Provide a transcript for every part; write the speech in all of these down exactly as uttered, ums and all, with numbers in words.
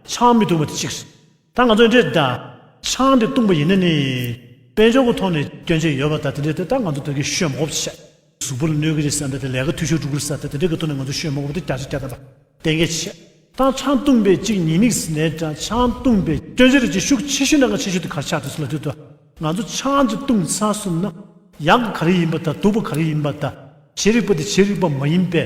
ཆང་མི་འཐུང་བ་དེ་གཅིག་རེད། ད་ང་ཚོ་འདྲེ་ད་ཆང་དེ་བཏུངས་པ་ཡིན་ན་ནི་དཔལ་འབྱོར་གྱི་ཐོག་ནས་སྐྱོན་ཆ་ཡོད་པ་ད་དེ་འདྲ་དེ་ད་ང་ཚོ་ད་གི་ཤོད་མ་དགོས་པ་བྱས། གཟུགས་པོ་ལ་གནོད་ཀྱི་རེད་བསམ་པ་དེ་ལས་ཀ་འཐུས་ཤོར་འགྲོ་གི་རེད་བསམ་ད་དེ་འདྲ་གི་ཐོག་ནས་ང་ཚོ་ཤོད་མ་དགོས་པ་དེ་བརྒྱ་ཆ་བརྒྱ་ཐམ་པ་གཏན་འཁེལ་བྱས། ད་ཆང་བཏུངས་པའི་གཅིག་ཉེས་དམིགས་ཟེར་ནའི་ད་ཆང་བཏུངས་པའི་སྐྱོན་ཆ་རེད་ཅེས་ཤུགས་ཆེ་ཤོས་ནང་ག་ཆེ་ཤོས་དེ་ག་རེ་ཆགས་འདུག་ཟེར་ལབ་དུས་ད་ང་ཚོ་ཆང་ཅིག་བཏུངས་ཚར་སོང་ན་ཡག་ག་ག་རེ་ཡིན་པ་ད་སྡུག་པ་ག་རེ་ཡིན་པ་ད་བྱེད་རིགས་པ་དེ་བྱེད་རིགས་པ་མ་ཡིན་པའི་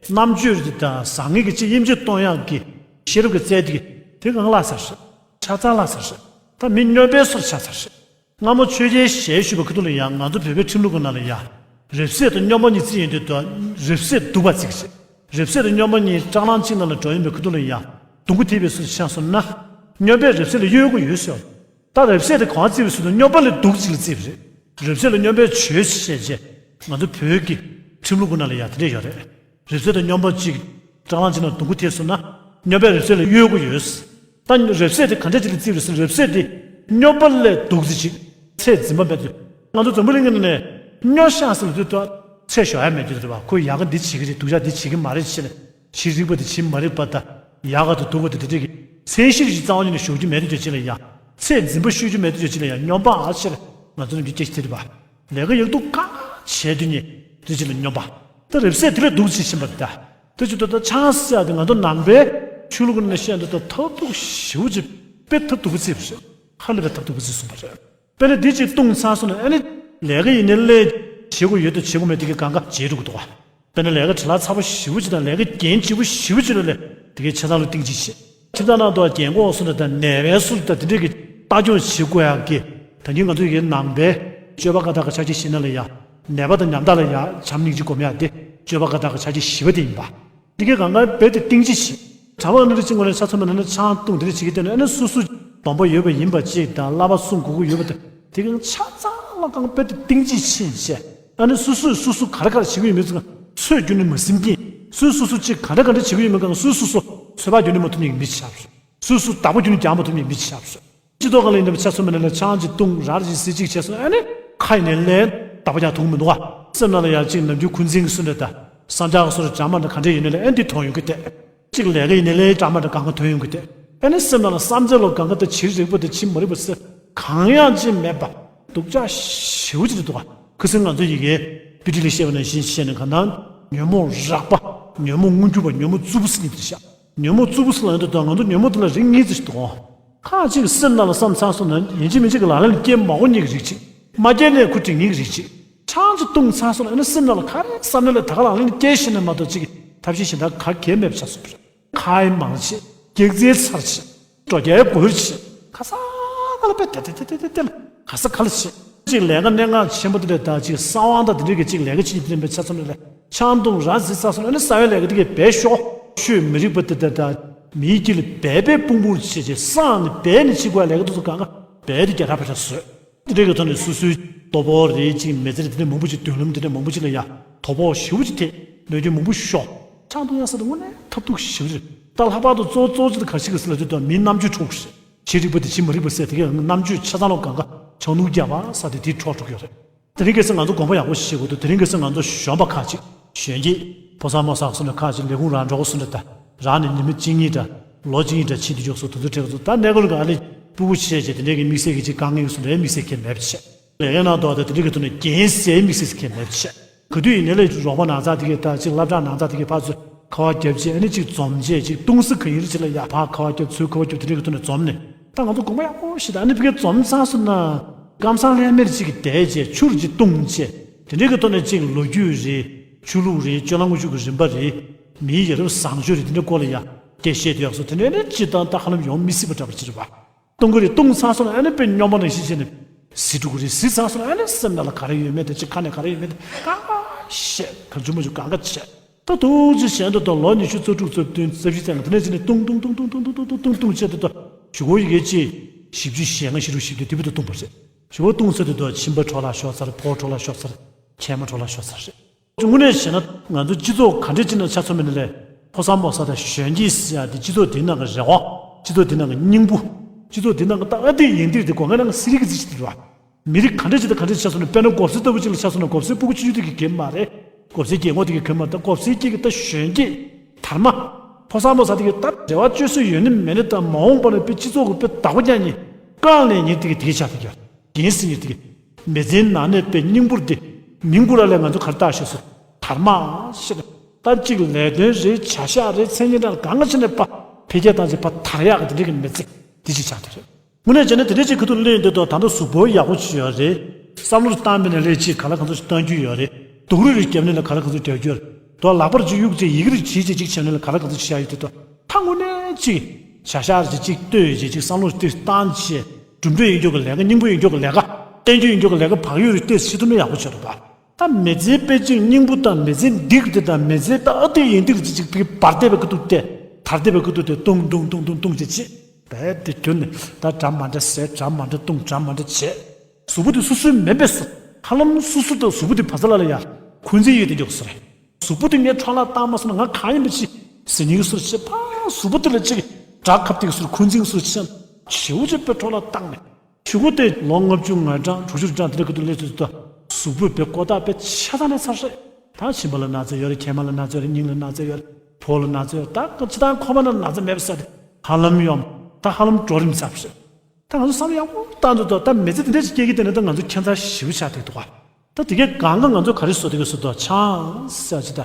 རྣམ་དཔྱོད་རེད་ད་བཟང་ངན་གྱི་ཅིག་དབྱེ་འབྱེད་གཏོང་ཡག་གི་ཤེས་རབ་ཀྱི་རྩལ་དེ་དེ་གང་བརླག་ཚར་རེད། ཆ་ཚང་བརླག་ཚར་རེད། ད་མི་སྨྱོན་པའི་སོར་ཆགས་ཚར་རེད། སྔ་མོ་ཆོས་རྒྱལ་ཞལ་བཞུགས་པའི་ཁ་ཐུག་ལ་ཡང་ང་ཚོ་བོད་པའི་ཁྲིམས་ལུགས་ཀྱི་ནང་ལ་ཡང་རབ་གསལ་དང་སྨྱོན་པ་གཉིས་བརྩི་ཡོང་དུས་ད་རབ་གསལ་སྡུག་པ་བརྩི་གི་རེད། རབ་གསལ་དང་སྨྱོན་པ་གཉིས་སྐྲག་སྣང་གཅིག་ནང་ལ་འགྲོ་ཡོང་པའི་ཁ་ཐུག་ལ་ཡང་སྡུག་གུ་ཐེབས་པའི་སོར་ཆགས་སོང་ན་སྨྱོན་པས་རབ་གསལ་ལ་གཡོལ་དགོས་ཡོད་ཟེར། ད་རབ་གསལ་དེ་གང་བརྩི་བའི་སོར་དུ་སྨྱོན་པ་ལས་སྡུག་ཅིག་ལ་བརྩི་བ་རེད། རབ་གསལ་ལ་སྨྱོན་པས་བྱོས་ཞེས་བྱས་ང་ཚོ་བོད་ཀྱི་ཁྲིམས་ལུགས་ཀྱི་ནང་ལ་ཡང་དེ་འདྲས་ཡོད་རེད། རབ་གསལ་དང་སྨྱོན་པ་གཅིག་སྐྲག་སྣང་གཅིག་ནང་སྡུག་གུ་ཐེབས་སོང་ན་སྨྱོན་པས་རབ་གསལ་ལ་གཡོལ་དགོས་ཡོད། ད་རབ་གསལ་དེ་ག་འདྲ་ཅིག་ལ་བརྩི་བ་རེད་ཟེར་རབ་གསལ་དེ་སྨྱོན་པ་ལས་སྡུག་ཙམ་ཅིག་ཚད་འཛིན་པ་མེད་དུས་ང་ཚོ་འཛམ་བུ་གླིང་གི་ནང་ནས་སྨྱོ་ཤག་ཟེར་ལ་དུས་ད་ཚད་ཞོག་ཡ་མེད་དུས་རེད་བ། ཁོས་ཡག་ག་འདི་བྱེད་ཀྱི་རེད་སྡུག་ཅག་འདི་བྱེད་ཀྱི་མ་རེད་ཅེས་ནས་བྱེད་རིགས་པ་དེ་བྱེད་མ་རིགས་པ་ད་ཡག་ག་དང་སྡུག་ག་དེ་དེ་འདྲས་ཀྱི་མཚན་གཞིར་ཞིག་རྩ་བ་ཉིད་ནས་ཞོག་རྒྱུ་མེད་དུས་ཅི་ལ་ཡ་ཚད་འཛིན་པ་ཤོད་རྒྱུ་མེད་དུས་ཅི་ལ་ཡ་སྨྱོན་པ་ཨ་ཆེར་ང་ཚོ་ནམ་རྒྱུན་སྐད་ཆ་དེ་རེད་བ། ལས་ཀ་ཡག་སྡུག་གང་བྱས་དུས་ནས་དེ་ཅི་ལ་སྨྱོན་པ། ད་རབ་གསལ་དེ་ལས་སྡུག་ཅིག་ཕྱིན་པ་རེད་ད། དེ་ཅི་ད་ད་ཆང་ཟེར་ཡ་དེ་ང་ཚོ་ནང་པའི་ཆོས་ལུགས་ཀྱི་ནང་ནས་བཤད་འདུག་ད་ཐབས་སྡུག་ཞེ་པོ་ཅིག་དཔེ་ཐབས་སྡུག་པོ་བརྩིས་པ་རེད། ཧ་ལས་པའི་ཐབས་སྡུག་པོ་བརྩིས་སོང་བ་རེད། དཔེར་ན་འདི་གཅིག་བཏུངས་ཚར་སོང་ན་ཨ་ནི་ལས་ཀ་ཡིན་ནའི་ལས་བྱེད་དགོས་ཡོད་དང་བྱེད་དགོས་མེད་དེ་གི་གང་ག་བྱེད་འགྲོ་གི་འདུག་བ། དཔེར་ན་ལས་ཀ་བྲེལ་བ་ཚ་པོ་ཞེ་པོ་ཅིག་དང་ལས་ཀ་རྒྱན་ལྕི་པོ་ཞེ་པོ་ཅིག་ལ་ལས་དེ་གའི་ཆ་ཚང་ལ་གཏིང་ཅིག་བྱེད། ཁྱིམ་ཚང་ནང་དུ་རྒྱན་གོག་སོང་ན་དང་ནད་པའི་སོ་དང་དེ་འདྲས་ཀྱི་ལྟ་སྐྱོང་བྱེད་དགོས་ཡག་གི་ད་གིན་ང་ཚོ་ཡི་ནང་པའི་སྤྱོད་པ་བཀའ་རྟགས་ཀྱི་ཆ་གཅིག་བྱེད་ན་ལ་ཡ་ནད་པ་དང་ཉམ་ཐག་ལ་ཡ་བྱམས་སྙིང་རྗེ་སྒོམ་ཡག་དེ་སྤྱོད་པ་བཀའ་རྟགས་ཀྱི་ཆ་གཅིག་བཞི་པ་དེ་ཡིན་པ། འདི་གའི་གང་ག་རྦད་དེ་གཏིང་ཅིག་བྱེད། གྲྭ་པ་ཨ་ནི་རེ་གཅིག་ངོས་ནས་ཆ་མཚོན་པ་ན་ནི་ཆང་བཏུང་འདི་རེ་བྱེད་ཀྱི་སྟེང་ནས་ཨ་ནི་སོ་སོ་སྡོམ་པ་ཡོད་པ་ཡིན་པ་གཅིག་དང་བསླབ་པ་སྲུང་དགོས་ཀྱི་ཡོད་པ་དང་དེ་གའི་ཆ་ཚང་ལ་གང་རྦད་དེ་གཏིང་ཅིག་ཕྱིན་བྱས་ཨ་ནི་སོ་སོས་སོ་སོ་ག་རེ་ག་རེ་བྱེད་ཀྱི་ཡོད་མེད་ཚོ་ཚོད་རྒྱུན་ནས་མ་ཟིན་གྱིན་སོས་སོ་སོ་གཅིག་ག་འདྲ་ག་འདྲ་བྱེད་ཀྱི་ཡོད་མེད་གང་སོས་སོ་སོ་ཚོད་དཔག་རྒྱུན་ནས་མ་ཐུབ་མཁན་གྱི་མི་ཆགས་སོས་སོ་སོ་བདག་པོ་རྒྱུན་ནས་རྒྱག་མ་ཐུབ་མཁན་གྱི་མི་ཆགས་སོས། སྤྱི་ཚོགས་སྒང་ལ་ཡིན་ན་ཆ་མཚོན་པ་ན་ལ་ཆང་ཅིག་བཏུང་ར་ར་ཅིག་ཟེར་ཅིག་བྱས་སོང་ཨ་ནི་ཁ་ཡིན་ནའི་ལས་བདག་པོ་རྒྱག་ཐུབ་མི་འདུག་ག་སེམས་ནང་ལ་ཡང་ཅིག་ནམ་རྒྱུན་འཁོན་འཛིན་གྱི་སུ་འདྲ་ད་བསམ་འཆར་གྱི་སུ་འདྲ་འདྲ་མ་འདྲ་ག་འདྲ་ཡིན་ནའི་ལས་ཨེ་འདི་མཐོང་ཡོང་གི་དེ། གཅིག་ལས་ཀ་ཡིན་ནའི་ལས་འདྲ་མ་འདྲ་གང་ག་ཐོན་ཡོང་གི་དེ། ཨ་ནི་སེམས་ནང་ལ་བསམ་འཆར་ལོ་གང་ག་དེ་བྱེད་རིགས་པ་དེ་བྱེད་མ་རིགས་པ་ཟེར་གང་ཡང་ཅིག་མེད་པ་སྡུག་ཅག་ཞེ་པོ་ཅིག་འདུག་ག་ཁུ་སིམ་ང་ཚོ་ཡི་གེ་པི་ཏི་ལི་བཤད་པ་ནང་བཞིན་བཤད་ནས་གང་ལྟར་ཉོན་མོངས་རགས་པ་ཉོན་མོངས་མངོན་གྱུར་པ་ཉོན་མོངས་རྩུབ་པོ་ཟེར་ནི་དེ་ཤག་ཉོན་མོངས་རྩུབ་པོ་ཟེར་ལ་ཡོང་དུས་ད་ང་ཚོ་ཉོན་མོངས་དེ་ལ་རིགས་གཉིས་ཙམ་ཞིག་འདུག་ཁ་ཅིག་སེམས་ནང་ལ་བསམ་ཚར་སོང་ན་ཡིན་གཅིག་མིན་གཅིག་གི་ལག་ལེན་ལ་སྐྱེལ་མ་དགོས་མཁན་གྱི་རིགས་གཅིག་མ་སྐྱེལ་ནས་ཁུ་འགྲིག་མཁན་གྱི་རིགས་གཅིག་ཆང་ཅིག་བཏུངས་ཚར་སོང་ན་ཨ་ནི་སེམས་ནང་ལ་ག་རེ་བསམ་ནས་ལ་ད་ག་ལག་ལེན་ལ་སྐྱེལ་ཤེས་ནས་མ་གཏོགས་གཅིག་གི་ཐབས་ཤེས་གཞན་དག་ག་གེ་མེད་པ་ཆགས་སོང་བ་རེད། ཁ་ཡི་མང་ཆེ་སྐྱག་རྫུན་ཚར་ཆེ། འགྲོ་རྒྱལ་སྒོར་ཆེ། ཁ་ས་ཁ་ལ་པེ་ཏེ་ཏེ་ཏེ་ཏེ་ཏེ་ལ་ཁ་ས་ཁ་ལ་ཆེ། གཅིག་ལས་ཀ་གནད་འགག་ཆེན་པོ་དེ་འདྲ་དང་གཅིག་གསང་བ་དང་དེ་འདྲ་གི་གཅིག་ལས་ཀ་ཆེ་དེ་འདྲ་མེད་ཆ་ཚང་ལ་ཆང་འཐུང་ར་ཟི་ས་སོང་ཨ་ནི་གསང་བའི་ལས་ཀ་དེ་གས་བེད་ཤོག་ཤོད་མི་རིགས་པ་དེ་འདྲ་དང་མིའི་རྒྱུད་ལ་བེད་པའི་ཕུང་པོར་ཆེ་ཆེ་སང་ནི་བེད་ནི་ཆེ་དགོས་ལས་ཀ་དེ་ཚོ་གང་ག་བེད་དེ་རྒྱ་ཐག་པེ་ཏྲ་བཟོས། དེ་འདྲའི་གི་ཐོག་ནས་སོ་སོའི་ལྟོ་ཕོག་རེད་ཅིག་མི་ཚེ་རེད་དེ་འདྲ་མང་པོ་ཅིག་མདུན་ལམ་དེ་འདྲ་མང་པོ་ཅིག་ལ་ཡ་དོ་ཕོག་ཞེ་པོ་ཅིག་ཐེབས་གནོད་སྐྱོན་མང་པོ་ཤོར། ཆང་འཐུང་ཡ་ས་དེ་དངོས་གནས་ཐབས་སྡུག་ཞེ་པོ་རེད། ད་ལྷག་པར་དུ་གཙོ་གཙོ་ཆེ་དེ་ག་ཞིག་གི་ཟེར་ལ་དུས་དང་མིའི་རྣམ་དཔྱོད་འཕྲོག་རེད། བྱེད་རིགས་པ་དེ་བྱེད་མ་རིགས་པ་ཟེར་དེ་གའི་རྣམ་དཔྱོད་ཆ་ཚང་ལོག་གང་ག་ཆང་ནུབ་རྒྱབ་པ་ས་དེ་དེའི་འཕྲོག་འགྲོ་གི་ཡོད་རེད། དེ་རིང་ཁ་སང་ང་ཚོ་དགོངས་པ་ཡག་པོ་ཞིག་བཞེས་དགོས་འདུག་དེ་རིང་ཁ་སང་ང་ཚོ་གཞོན་པ་ཁག་ཅིག་གཞོན་སྐྱེས་ཕོ་གསར་མོ་གསར་སོང་ནས་ཁག་ཅིག་ལས་ཁུངས་རང་འགྲོ་གི་སོང་ནས་ད་རང་ནས་ཉི་མ་གཅིག་གཉིས་འདྲ་ལོ་གཅིག་གཉིས་འདྲ་ཕྱིན་དུ་འཇོག་སོང་དུ་དུ་ཁྲེག་སོང་ད་གནས་སྐོར་ག་ཨ་ལེ་སྤུ་གུ་ཆེ་ཆེ་དེ་འདྲའི་གི་དམིགས་བསལ་གྱི་ཅིག་དཀའ་ངལ་ཡོད་སོང་རེད། དམིགས་བསལ་གྱི་མེད་པ་བྱས་ལས་ཀའི་ནང་དུ་ད་དེ་འདྲའི་གི་ཐོག་ནས་རྒྱན་ཟེར་དམིགས་བསལ་གྱི་མེད་པ་བྱས་ག་དུས་ཡིན་ནའི་ལས་རོགས་པ་ནང་ཚགས་དེ་གི་ད་ཅིག་སློབ་གྲྭ་ནང་ཚགས་དེ་གི་ཕར་ཚུར་ཁ་བ་རྒྱབ་བྱས་ཨ་ནི་ཅིག་འཛོམས་བྱས་ཅིག་ལྟུང་ས་ག་ཡིན་རེད་ཅིག་ལ་ཡ་ཕར་ཁ་བ་རྒྱབ་ཚུར་ཁ་བ་རྒྱབ་དེ་འདྲའི་གི་ཐོག་ནས་འཛོམས་ནས། ད་ང་ཚོ་དགོངས་པ་ཡག་པོ་ཞིག་ད་ཨ་ནི་ཕ་གིར་འཛོམས་ཚར་སོང་ན་ཀམ་སང་ལྷད་མེར་ཅིག་གི་བསྡད་བྱས་ཆུར་ཅིག་བཏུང་བྱས་དེ་འདྲའི་གི་ཐོག་ནས་ཅིག་ལོ་རྒྱུས་རེད་ཆོས་ལུགས་རེད་སྤྱོད་ལམ་དངོས་ཤུགས་ཀྱི་རིམ་པ་རེད་མིའི་ཡ་རབས་བཟང་སྤྱོད་རེད་དེ་འདྲའི་སྐོར་ལ་ཡ་སྐད་བཤད་དུ་ཡག་སོ་དེ་འདྲའི་ནི་ཅི་ལྟར་ད་ཧ་ལམ་ཡོང་མི་སྲིད་པ་འདྲ་པོ་ཅིག་རེད་བ། བཏུང་གི་རེད་བཏུང་ཚར་སོང་ན་ཨ་ནི་དཔེ་སྨྱོན་པ་ནང་བཞིན་བྱས་ནས་ཟི་འགྲོ་གི་རེད་ཟི་ཚར་སོང་ན་ཨ་ནི་སེམས་ནང་ལ་ག་རེ་ཡོད་མེད་དེ་ཅིག་ཁ་ནས་ག་རེ་ཡོད་མེད་དེ་གང་ག་བཤད་ག་འཇུ་མ་འཇུ་གང་ག་བྱས། ད་ཐུགས་རྗེ་གཞན་དུ་དང་ལོ་ཉི་ཤུ་རྩ་དྲུག་རྩ་བདུན་རྩ་བཞི་ཚན་དེ་ནས་ཅི་ནས་ཏུང་ཏུང་ཏུང་བྱས་ཏེ་ད་གཞུག་གུ་ཡི་གེ་ཅི་བཞི་བཅུ་ཞེ་ལྔ་བཞི་དྲུག་བཞི་བཅུ་དེ་བུ་དུ་ཏུང་བ་རེད། གཞུག་གུ་ཏུང་ཚར་དུས་ད་མཆིན་པ་འཕྲོ་བརླག་ཤོར་ཚར་ཕོ་འཕྲོ་བརླག་ཤོར་ཚར་མཁལ་མ་འཕྲོ་བརླག་ཤོར་ཚར་རེད། དངོས་གནས་བྱས་ན་ང་ཚོ་སྤྱི་ཚོགས་ག་འདྲས་ཅི་ནས་ཆ་ཚང་མིན་ན་ལས་ཕོ་གསར་མོ་གསར་དང་གཞོན་སྐྱེས་ཟེར་ཡ་དེ་སྤྱི་ཚོགས་དེའི་ནང་གི་རེ་བ་སྤྱི་ཚོགས་དེའི་ནང་གི་སྙིང་པོ་སྤྱི་ཚོགས་དེའི་ནང་གི་ད་ཨ་ཏི་ཡིན་དུས་དེ་སྒོ་ང་ནང་གི་སི་རི་གི་ཟི་ཞིག་དེ་རེད་བ། མི་རིགས་ག་འདྲ་ཅིག་དང་ག་འདྲ་ཆགས་སོང་ན་དཔེར་ན་གོབ་སེ་ལྟ་བུ་ཅིག་ལ་ཆགས་སོང་ན་གོབ་སེ་སྤུ་གུ་ཆུང་ཆུང་དེ་གི་གེ་མ་རེད། གོབ་སེ་རྒྱལ་ངོ་དེ་གི་གེ་མ་རེད། ད་གོབ་སེ་སྐྱེས་ཀྱི་ད་གཞོན་སྐྱེས་དར་མ་ ཕོ་གསར་མོ་གསར་དེ་གི་ད་འབྲེལ་བ་བཅོལ་སྲོལ་ཡོད་ནི་མེད་ནི་དང་མ་འོངས་པ་ནས་དཔེ་སྤྱི་ཚོགས་ཀྱི་དཔེ་བདག་པོ་རྒྱག་ནི་བཀག་ནས་ཉིན་དེ་གི་དེ་གི་ཆགས་དེ་གི་ཡིན་སྲིད་ནི་དེ་གི་མི་ཚེའི་ནང་ནས་དཔེ་སྙིང་པོར་དེ་མིང་པོ་ར་ལས་ང་ཚོ་གར་ལྟ་ཤེས་སུ་དར་མ་ཤེས་ད་གཅིག་ལས་དོན་རེད་བྱ་གཞག་རེད་མཚན་སྙན་གྲགས་གང་ག་ཕྱིན་ནས་པ་འཕེལ་རྒྱས་བཏང་ཚེ་པ་དར་ཡག་གི་དེ་འདྲ་གི་མི་ཚེ་དེ་ཅིག་ཆགས་དེ་རེད། དངོས་གནས་བྱས་ན་དེ་འདྲ་ཅིག་ཁ་ཐུག་སླེབས་ཡོང་དུས་ད་ད་ལྟ་གཟུགས་པོ་ཡག་པོ་ཅིག་ཡོད་རེད། བསམ་བློ་བཏང་པ་ཡིན་ན་ལས་ཅིག་ག་ལ་གང་འཚམ་ཞིག་བཏང་རྒྱུ་ཡོད་རེད། སྡུག་རུས་རེ་བརྒྱབ་ནས་ལ་ག་ལ་གང་འཚམ་རྒྱག་རྒྱུ་ཡོད་རེད། ད་ལག་པར་ཅིག་གཡུག་ཅིག་ཡི་གེ་རེ་བྲིས་ཅིག་ཅིག་བྱས་ནས་ལ་ག་ལ་གང་འཚམ་ཞིག་བྱ་ཡོད་དུས་ད་ད་དངོས་གནས་ཅིག་བྱ་གཞག་རེ་ཅིག་ཅིག་ལྟོས་ཡོད་ཅིག་ཅིག་བསམ་བློ་ཅིག་བཏང་བྱས་གྲུབ་འབྲས་ཡོད་རྒྱུ་གི་ལས་ཀ་སྙིང་པོ་ཡོད་རྒྱུ་གི་ལས་ཀ་བརྟན་རྒྱུ་ཡོད་རྒྱུ་གི་ལས་ཀ་བག་ཡོད་རེ་ལྟོས་ཤེས་ཐུབ་ན་ཡག་པོ་བྱས་རེད་པ། ད་མི་ཚེའི་དཔེ་ཅིག་སྙིང་པོ་དང་མི་ཚེ་འདི་གི་དེ་དང་མི་ཚེ་ད་ཨ་དེ་ཡིན་དེ་གི་ཅིག་ཅིག་ཕིག་བར་བལྟས་པའི་ཀུ་ཏུ་དེ་དར་བལྟས་པའི་ཀུ་ཏུ་དེ་ཏུང་ཏུང་ཏུང་ཏུང་ཏུང་ཅིག་ཅིག་བས་དེ་གྱུར་ནས་ད་གྲ་མ་འདྲ་ཟས་གྲ་མ་འདྲ་བཏུང་གྲ་མ་འདྲ་བྱས། གཟུགས་པོ་དེ་སོ་སོའི་མེད་པས་སོ། ཧ་ལམ་སོ་སོ་དང་གཟུགས་པོ་དེ་བ་ཚ་ལ་ལ་ཡ་འཁོན་འཛིན་ཡོད་དེ་མགྱོགས་སོ་རེད། གཟུགས་པོ་དེ་ངས་འཕྲོ་བརླག་བཏང་མ་སོང་ན་ང་གང་ཡིན་པ་ཅི་ཟེར་ཉིན་གྱི་སོར་བྱེད་པ་གཟུགས་པོ་དེ་ལ་ཅིག་དགྲ་ཁབ་དེ་གི་སོར་འཁོན་འཛིན་སོར་བྱེད་བྱེའུ་ཅིག་པའི་འཕྲོ་བརླག་བཏང་ནས་གཞུག་གུ་དེ་ལོ་ལྔ་བཅུ་ང་གྲངས་དྲུག་ཅུ་གྲངས་དེ་འདྲ་གི་དུ་སླེབས་ཚུལ་དུ་གཟུགས་པོའི་བེ་ཀོ་ཏག་པའི་ཆ་ཚང་ནས་ཚར་རེད། ད་མཆིན་པ་ལ་ན་ཚ་ཡོད་རེད། མཁལ་མ་ལ་ན་ཚ་ཡོད་རེད། སྙིང་ལ་ན་ཚ་ཡོད་རེད། ཕོ་ལ་ན་ཚ་ཡོད་རེད། ད་ཅི་ད་ཁོ་པ་ན་ན་ཚ་མེད་པ་ཟེར་ཏེ་ཧ་ལམ་ཡོང་ད་ཧ་ལམ་འགྲོ་རིམ་ཚར་རེད། ད་ང་ཚོ་བསམ་ཡག་པོ་བཏང་འདུག་ད་ད་མི་ཚེ་དེ་འདྲ་ཞིག་སྐྱེལ་གྱི་དེ་ནི་ད་ང་ཚོ་ཁྱད་མཚར་ཞེ་པོ་ཆགས་བསྡད་འདུག་ག་ད་དེ་གའི་གང་ག་ང་ཚོ་ག་རེ་བཟོ་བསྡད་ཀྱི་བཟོ་འདུག་ཆང་ཟེར་ཅིག་ད་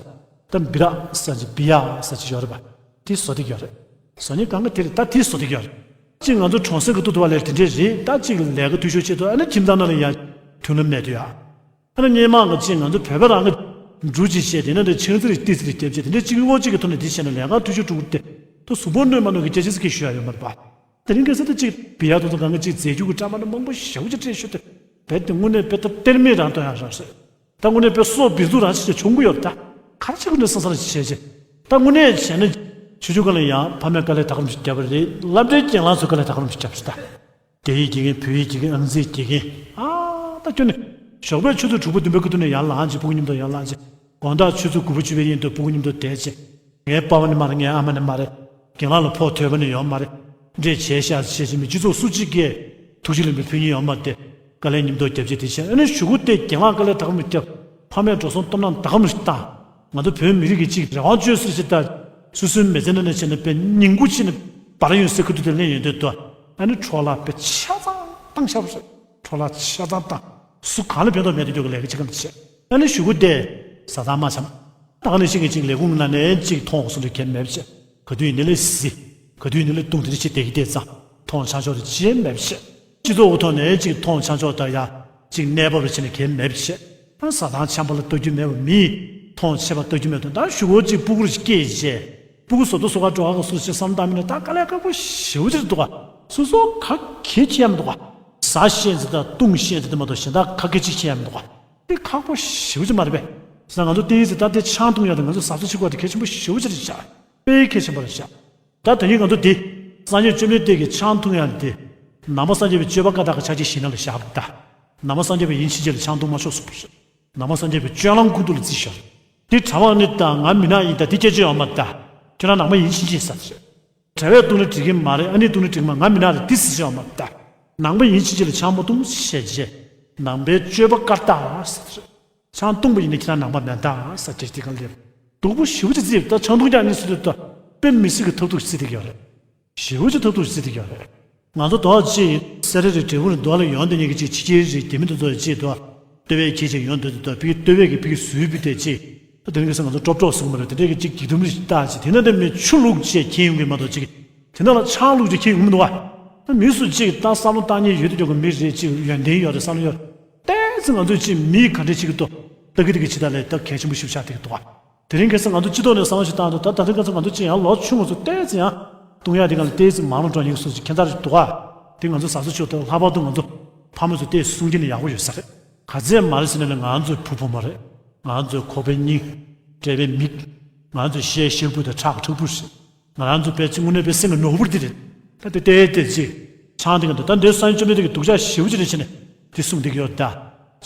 ད་སྦི་ར་ཟེར་ཅིག་བི་ཡ་ཟེར་ཅིག་ཡོད་རེད་པ། དེ་བཟོ་བསྡད་ཀྱི་ཡོད་རེད། བཟོ་ཉེན་གང་ག་དེ་རེད། ད་དེ་བཟོ་བསྡད་ཀྱི་ཡོད་རེད། གཅིག་ང་ཚོ་གྲོང་གསེབ་ཀྱི་ཏུ་ཏུ་བ་ལས་དེ་འདྲས་རེད། ད་གཅིག་ལས་ཀ་འཐུས་ཤོར་ཆེད་དུ་ཨ་ནི་ཁྱིམ་ཚང་ནང་ལ་ཡང་མཐུན་ལམ་མེད་དུ་ཡ། ཨ་ནི་སྔོན་མ་གི་གཅིག་ང་ཚོ་བོད་པ་རང་གི་འབྲུ་གཅིག་བཤད་དེ་ནས་འདི་ཆང་ཙི་རིགས་ཏི་ཙི་རིགས་རྒྱབ་བྱས་དེ་འདྲས་གཅིག་དབང་གཅིག་གི་ཐོག་ནས་དེ་བཤད་ན་ལས་ཀ་འཐུས་ཤོར་འགྲོ་གི་རེད་དེ། ད་གཟུགས་པོ་གནོད་མ་གནོད་ཀྱི་སྐད་ཆ་ཟིག་གི་ཞུ་ཡ་ཡོད་མ་རེད་པ། དེ་རིང་ཁ་སང་ད་གཅིག་བི་ཡ་དུ་ཚོ་གང་གི་གཅིག་རྫས་འགྱུར་གྱི་བཀྲ་མ་ནི་མང་པོ་ཞེ་པོ་ཅིག་སྤྲད་ཤོད་དེ། བས་དེ་དངོས་གནས་དཔེ་ད་གཏེར་མེད་རང་གཏོང་ཡ་རང་རེད། ད་དངོས་གནས་དཔེ་སྲོག་སྦིར་འཛུགས་རང་བྱེད་ཆོག་གི་ཡོད་རེད་ད། ག་རེ་བྱེད་དགོས་ནས་བསམ་བསམ་ཞིག་བྱས་རྗེས། ད་དངོས་གནས་བྱས་ན་ཆུ་ཆུ་ག་ལ་ཡང་ཕ་མས་དཀའ་ལས་ད་ག་རང་ཞིག་བརྒྱབ་པ་རེད། སློབ་གྲྭའི་རྒན་ལགས་ཚོས་དཀའ་ལས་ད་ག་རང་ཞིག་བརྒྱབ་ཤག་ད། རྒྱ་ཡིག་དགེ་རྒན། བོད་ཡིག་དགེ་རྒན། ཨང་རྩིས་དགེ་རྒན། ཨ་ད་ཁྱོད་ནི་ཞོགས་པའི་ཆུ་ཚོད་དྲུག་པ་བདུན་པའི་ཁ་ཐུག་ནས་ཡར་ལངས་བྱས་སྤུ་གུ་མཉམ་དུ་ཡར་ལངས་བྱས། དགོང་དག་ཆུ་ཚོད་དགུ་པ་བཅུ་པའི་ཡན་དུ་སྤུ་གུ་མཉམ་དུ་བསྡད་བྱས། ངའི་པ་ཕ་ནི་མ་རེད། ངའི་ཨ་མ་ནི་མ་རེད། རྒན་ལགས་ལ་ཕོག་ཐོས་པ་ནི་ཡོད་མ་རེད། འདྲེ་བྱས་ཤག་བྱས་བྱས་མི་སྤྱི་ཚོགས་སུ་གཅིག་གིས་ཐུགས་རྗེ་ལེན་པའི་ཕུལ་མཁན་ཡོད་མ་རེད་དེ། དཀའ་ལས་མཉམ་དུ་བརྒྱབ་བྱས་དེ་བྱས་ཨ་ནི་གཞུག་གུ་དེ་རྒན་ལགས་དཀའ་ལས་ད་ག་མི་བརྒྱབ། ཕ་མས་འགྲོ་སོང་སྟོབས་ན་ད་ག་མི་བཏང་། ང་ཚོ་བོད་མི་རིགས་ཀྱི་གཅིག་རང་དབང་བཅོལ་ཟེར་ཞིག་ད། སོ་སོའི་མི་ཚེ་ནང་ནས་བྱས་ན་དཔེ་ཉིང་ཁུ་ཕྱིན་ནས་འབར་ཡོང་སའི་ཁུ་ཐུག་དེ་ལེན་ཡོང་དུས་དུ། ཨ་ནི་འཕྲོ་བརླག་དཔེ་ཆ་ཚང་བཏང་ཤག་པ་རེད། འཕྲོ་བརླག་ཆ་ཚང་བཏང་། སུ་གང་ལ་ཕན་ཐོགས་མེད་དུ་འགྱུར་གི་ལས་ཀ་ཅིག་གང་བྱས། ཨ་ནི་གཞུག་གུ་དེ་བཟའ་ཚང་མ་འཆམ། ད་ག་ནང་བཞིན་གྱི་ཅིག་ལས་ཁུངས་ནང་ནས་ཅིག་མཐོང་སོང་དུས་གལ་མེད་པ་བྱས། ག་དུས་ཡིན་ནའི་ལས་སི། ག་དུས་ཡིན་ནའི་ལས་བཏུང་དེ་འདྲ་བྱེད་བསྡད་ཀྱི་བསྡད་ཙང་མཐོང་ཆང་ཆོག་དེ་ཅི་ཡང་མེད་པ་བྱས། སྤྱི་ཚོགས་ཀྱི་ཐོག་ནས་ཅིག་མཐོང་ཆང་ཆོག་དང་ཡ་ཅིག་གནས་བབ་ལ་བྱས་ནས་གལ་མེད་པ་བྱས། ཨ་བཟའ་ཚང་འཆམ་པོ་ལ་ལྟ་རྒྱུ་མེད་པ་མིས་མཐོང་ཆེ་བ་ལྟ་རྒྱུ་མེད་དོན་དག་ཞུ་བོ་ཅིག་སྤུ་གུར་སྐྱེས་བྱས། སྤུ་གུ་བཟོ་ལྟ་བཟོ་ག་འགྲོ་ག་ག་སུ་ཞིག་བསམ་བཏང་མིན་ན་ད་དཀའ་ལས་ཁག་པོ་ཞེ་པོ་ཅིག་འདུག་ག་སོ་སོ་ག་གེ་ཁྱེད་ཡ་མི་འདུག་ག་བཟའ་ཤེས་ཟེར་དང་བཏུང་ཤེས་ཟེར་དེ་མ་གཏོགས་གཞན་དག་ག་གེ་ཅིག་ཁྱེད་ཡ་མི་འདུག་ག་དེ་ཁག་པོ་ཞེ་པོ་ཅིག་མ་རེད་པས། ཟེར་ན་ང་ཚོ་ཏེའི་ཟེར་ད་དེ་ཆང་འཐུང་ཡ་དེ་ང་ཚོ་ཟ་ཟ་ཆི་གོ་དེ་གལ་ཆེན་པོ་ཞེ་པོ་ཅིག་རེད་ཤག་དཔེ་གལ་ཆེན་པོ་རེད་ཤག་ད་དེ་རིང་ང་ཚོ་འདི་སངས་རྒྱས་བཅོམ་ལྡན་འདས་ཀྱིས་ཆང་འཐུང་ཡ་འདི་ནང་པ་སངས་རྒྱས་པའི་སྤྱོད་པ་བཀའ་རྟགས་ཀྱི་ཕྱག་རྒྱའི་གཞི་ནང་ལ་བཞག་པ་ད། ནང་པ་སངས་རྒྱས་པ་ཡིན་ཕྱིན་ཆད་ལ་ཆང་འཐུང་མ་ཆོག་གསུངས་པ་རེད། ནང་པ་སངས་རྒྱས་པའི་སྤྱོད་ལམ་ཁུངས་གཏུགས་ལ་བརྩིས་ཤོག་འདི་གྲྭ་པ་ནི་ད་ང་མི་ནག་ཡིན་ད་འདི་སྐད་ཆ་ཡོད་མ་ད། ཁྱོད་རང་ནང་པ་ཡིན་ཕྱིན་ཆད་ཟེར་རེད། གྲྭ་པས་བཏུང་ན་འགྲིག་གི་མ་རེད། ཨ་ནེས་བཏུང་ན་འགྲིག་མ། ང་མི་ནག་རེད་འདི་ཟེར་ཡོད་མ་ད། ནང་པ་ཡིན་ཕྱིན་ཆད་ལ་ཆང་མ་འཐུང་ཞེས་བྱས། ནང་པའི་སྤྱོད་པ་བཀའ་རྟགས་ཟེར་རེད། ཆང་འཐུང་པ་ཡིན་ན་ཁྱེད་རང་ནང་པ་མེད་ད་ཟེར་དེ་དེ་གང་ལེབ། སྡུག་པོ་ཞེ་པོ་ཅིག་བརྩིས་ད་ཆང་འཐུང་རྒྱག་ནི་ཟེར་དུས་ད་དཔེ་མི་སྲིད་ཀྱི་ཐབས་སྡུག་བརྩིས་དེ་གི་ཡོད་རེད། ཞེ་པོ་ཅིག་ཐབས་སྡུག་བརྩིས་དེ་གི་ཡོད་རེད། ང་ཚོ་དོག་ཅིག་སེ་ར་རི་འབྲས་སྤུངས་རི་དོག་ལ་ཡོང་དེ་ཉིད་ཀྱི་ཅིག་ཕྱི་རྒྱལ་རིགས་རྒྱ་མི་དེ་ཚོ་ཅིག་དོ། ལྟོ་བའི་ཁྱི་ཅིག་ཡོང་དེ་དོ་བི་ལྟོ་བའི་གི་བི་གི་ཟུའི་བི་དེ་ཅིག་ད་དེ་རིང་ཁ་སང་ང་ཚོ་ཀྲོབ་ཀྲོབ་ཟེར་གི་མ་རེད། དེ་འདྲའི་གི་ཅིག་སྒྱིག་དུམ་རིགས་ལྟ་ཅིག་དེ་ན་དེ་མི་ཆུ་བླུགས་བྱས་ཁྱེར་ཡོང་གི་མ་གཏོགས་ཅིག་དེ་ན་ལ་ཆང་བླུགས་བྱས་ཁྱེར་ཡོང་གི་མི་འདུག་བ། ད་མི་སུ་ཅིག་ད་བསམ་བློ་བཏང་ཉེན་ཡོད་དེ་འགྲོ་གི་མི་རེད། ཅིག་ཡོན་ཏན་ཡོད་རེད། བསམ་བློ་ཡོད་རེད། ཏོག་ཙམ་ང་ཚོས་ཅིག་མི་ག་འདྲ་ཅིག་གི་ཏོ་ལྟ་གི་ལྟ་གི་ཅིག་ད་ལས་ད་གལ་ཆེན་པོ་ཞིག་ཆགས་བསྡད་ཀྱི་འདུག་བ། དེ་རིང་ཁ་སང་ང་ཚོ་སྤྱི་ཚོགས་ནས་བསམ་བློ་ཞིག་བཏང་འདུག་ད་ད་རིང་ཁ་སང་ང་ཚོ་ཅིག་ཡང་ལོ་ཆུང་ང་ཚོ་ཏོག་ཙམ་ཡང་བཏུང་ཡ་དེ་ག་ལ་ཏོག་ཙམ་མང་རུ་འགྲོ་ཉེན་སོགས་ཅིག་ཁྱད་མཚར་ཞིག་འདུག་བ། དེ་ང་ཚོ་བཟའ་ཚོ་ཆོག་ཏོ་ལྷག་པར་དུ་ང་ཚོ་ཕ་མ་ཚོ་ཏོག་ཙམ་གསུང་གི་ནི་ཡག་པོ་ཡོད་ས་རེད། ག་ཚད་མ་རེད་ཟེར་ན་ནི་ང་ཚོའི་བུ་བུ་མོ་རེད། ང་ཚོའི་ཁོག་པའི་སྙིང་། དཔྲལ་བའི་མིག་ང་ཚོའི་ཤའི་ཤེལ་བུ་དང་ཁྲག་ཁྲག་བུ་རེད། ང་རང་ཚོ་དཔེ་ཅིག་དངོས་གནས་དཔེ་སེམས་ཀྱི་ནོར་བུ་འདི་རེད། ད་དེ་ལྟའི་ལྟས་ཅིག་ཆང་དེ་ག་འདུག་ད་འདིར་སངས་རྒྱས་བཅོམ་ལྡན་འདས་ཀྱི་སྡུག་ཅག་ཞེ་པོ་ཅིག་རེད་བྱས་ནས་དེ་གསུངས་བསྡད་ཀྱི་ཡོད་ད།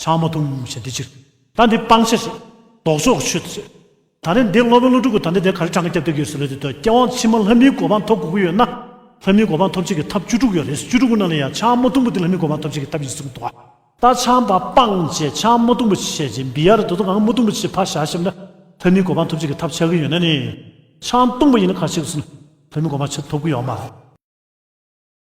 ཆང་མ་འཐུང་ཞེས་འདི་ཕྱིར། ད་འདི་སྤང་བྱ་རེད། ལྡོག་ཕྱོགས་ཀྱི་ཆོས་དེ་རེད། ད་རེས་འདི་སློབ་དཔོན་ཀླུ་སྒྲུབ་ཀྱིས་ད་ལྟ་འདི་ག་རེ་གྲངས་ཀ་བརྒྱབ་བསྡད་ཀྱི་ཡོད་ཟེར་ལབ་དུས་ད་སྐྱེ་བ་ཕྱི་མ་ལྷ་མིའི་གོ་འཕང་ཐོབ་དགོས་ཀྱི་ཡོད་ན། ལྷ་མིའི་གོ་འཕང་ཐོབ་བྱེད་ཀྱི་ཐབས་བཅུ་དྲུག་ཡོད་རེད། བཅུ་དྲུག་གི་ནང་ལ་ཡང་ཆང་མ་འཐུང་བ་འདི་ལྷ་མིའི་གོ་འཕང་ཐོབ་བྱེད་ཀྱི་ཐབས་ཡིན་གསུངས་འདུག་ད་ཆང་པ་སྤངས་བྱས་ཆང་མ་འཐུང་བ་བྱས་བྱས་བི་ཡར་དེ་ཚོ་གང་མ་འཐུང་བ་བྱས་ཕར་བཞག་ཤེས་ན་ལྷ་མིའི་གོ་འཕང་ཐོབ་བྱེད་ཀྱི་ཐབས་ཆགས་ཀྱི་ཡོད་ན་ནི། ཆང་བཏུངས་པ་ཡིན་ན་ཁ་ཤས་སུ་བོད་མི་གོང་མ་ཆེ་ཐོབ་ཀྱི་ཡོད་མ་རེད།